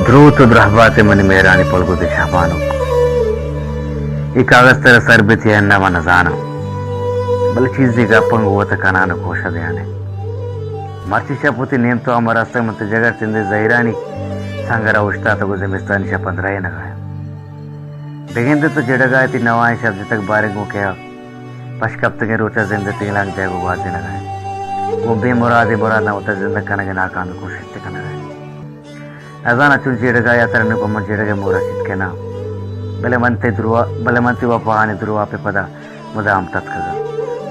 دروت ءُ درہبات منی مہرانی پلگودیں شہبانک۔ اے کاگد ترا سر بیت یا نہ من نزاناں، بلے چیزے گپ انگت وت کنان ءُ کوش ءَ دیان ءَ۔ مرچی شپ وتی نیم تو ہم رستگ، من تئی جگر تندیں زہیرانی سنگر ءَ اوشتاتگ ءُ زمستانی شپ ءَ درائینگ ءَ آں۔ بگندے تو جڑگ ءَ ئے، تئی نوائیں شپ جتگ باریں گوں کئے ءَ، پشکپتگیں روچ ءَ زند ءِ تئی لانک دئیگ ءُ گوازینگ ءَ ئے۔ گوں بے مرادیں مراداں وت ءَ زندگ کنگ ءِ ناکامیں کوشست ءَ کنگ ءَ ئے۔ نزاناں چون جیڑگ ءَ ئے، ترا نوں پہ من جیڑگ ءِ مہر رسیت کہ ناں۔ بلے من تئی دروا-، بلے من تئی وپاہانی درواپ ءِ پدا مدام تتکگ آں۔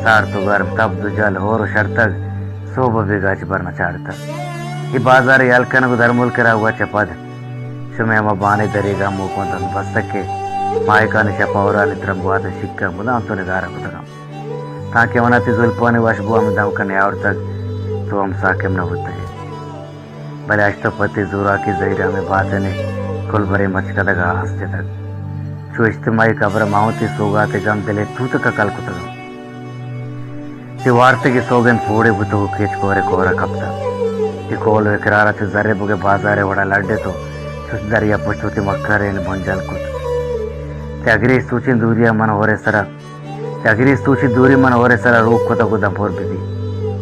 سارت ءُ گرم، تبد ءُ جل، ہور ءُ شرتگ، سہب ءَ بیگاہ چہ بر نہ چاڑتگ۔ اے بازار ءِ یل کنگ ءُ درملک ءِ راہگ ءَ چہ پد شمئے ہما بانیں دریگ ءَ موکونت انت بستگ کہ ماہکانی شپ ءَ ہورانی ترمبوات ءُ شیک ءَ مدام تو ندارہ کتگ انت۔ تانکہ من ءَ تئی زلپانی وشبو ہمے دمک ءَ نیاورتگ، تو ہم ساکم نہ بوتگ ئے۔ بلے ہشت ءُ پتی زوراکی زہیرامیں باتن ءِ کلبریں مچکدگ ءَ آس جتگ۔ چو اجتماعی قبر ءَ ما وتی سوگات ءِ گم دل ءِ توتک ءَ کل کتگ انت۔ تئی وارتگیں سوگند پوڑے بوتگ ءُ کیچ کور ءِ کور ءَ کپتگ۔ تئی قول ءُ اقرار ءَ چو زربگ ءِ بازار ءِ وڑ ءَ لڈت ءُ چوش دریا پشت وتی مکرین بنجل کت۔ تئی اگریش سوچیں دوری ءَ من ہور ءِ سرا، تئی اگریش سوچیں دوری من ہور ءِ سرا روک کتگ ءُ دمپور بہ بی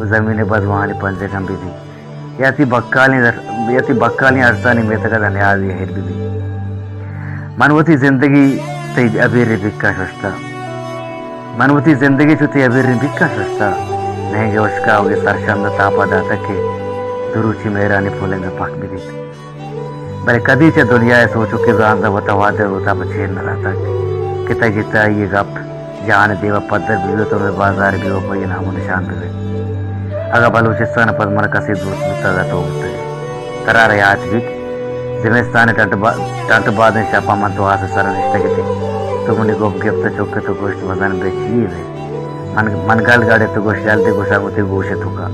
ءُ زمین ءِ بدواہانی پنجگم بہ بی۔ یا تئی بکالیں در-، یا تئی بکالیں ارسانی میتگ ءَ داں نیازی ہیر بہ بیت۔ من وتی زندگی تئی ابیریں بکاں ششتہ۔ من وتی زندگی چو تئی ابیریں بکاں ششتہ۔ نہنگ ءِ ہشکاوگیں سرشند ءَ تاپا داتگ کہ دروچی مہرانی پلنگ ءَ پک بہ بیت۔ بلے کدی چہ دنیا ءِ سوچوکیں برانز ءَ وت ءَ وہد ءِ روتاپ ءَ چیر نہ داتگ کہ تئی جتائی ءِ گپ جہان ءِ دیم ءَ پدر بہ بیت ءُ مئے بازار ءِ بے وپائی ءِ نام ءُ نشان بہ بیت۔ اگاں بلوچستان ءَ پد من ءَ کسے دوست بوتگ ءَ تو بوتگ ئے۔ ترا را یات بیت، زمستان ءِ ٹنٹ با-، ٹنٹ بادیں شپ ءَ من تو آس ءِ سر ءَ نشتگ اتیں۔ تو منی گپ گپت ءُ چک ات ءُ گوشت، مزن بے چی ئے بے؟ من، من گل گڑ ات ءُ گوشت، جلدی گوشاں گوں تئی گوش ءِ توکا۔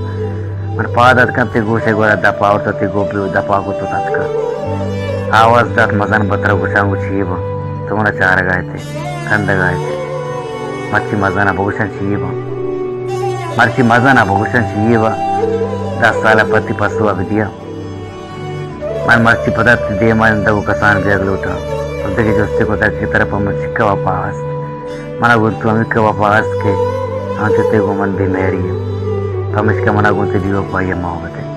من پاد اتکاں تئی گوش ءِ گورا دپ آورت ءُ تئی گوبی ءَ دپ ءَ کت ءُ تتکاں۔ آواز دات، مزن بتر ءَ گوشاں گوں چی باں؟ تو من ءَ چارگ ءَ ات ئے، کندگ ءَ ات ئے۔ مرچی مزن ءَ بگوشاں چی باں؟ مرچی مزن ءَ بگوشاں چی باں؟ دہ سال ءَ پد تئی پسو ءَ بدیاں۔ من مرچی پدا تئی دیم ءَ نندگ ءُ کسان بیگ لوٹاں۔ تو دگہ جستے کتگ کہ ترا پہ من چکہ وپا است؟ من ءَ گوں تو ہمکہ وپا است کہ انچو تئی گوں من بے مہری انت۔ پمشکا من ءَ گوں تئی بے وپائی ءَ موہ بہ دے۔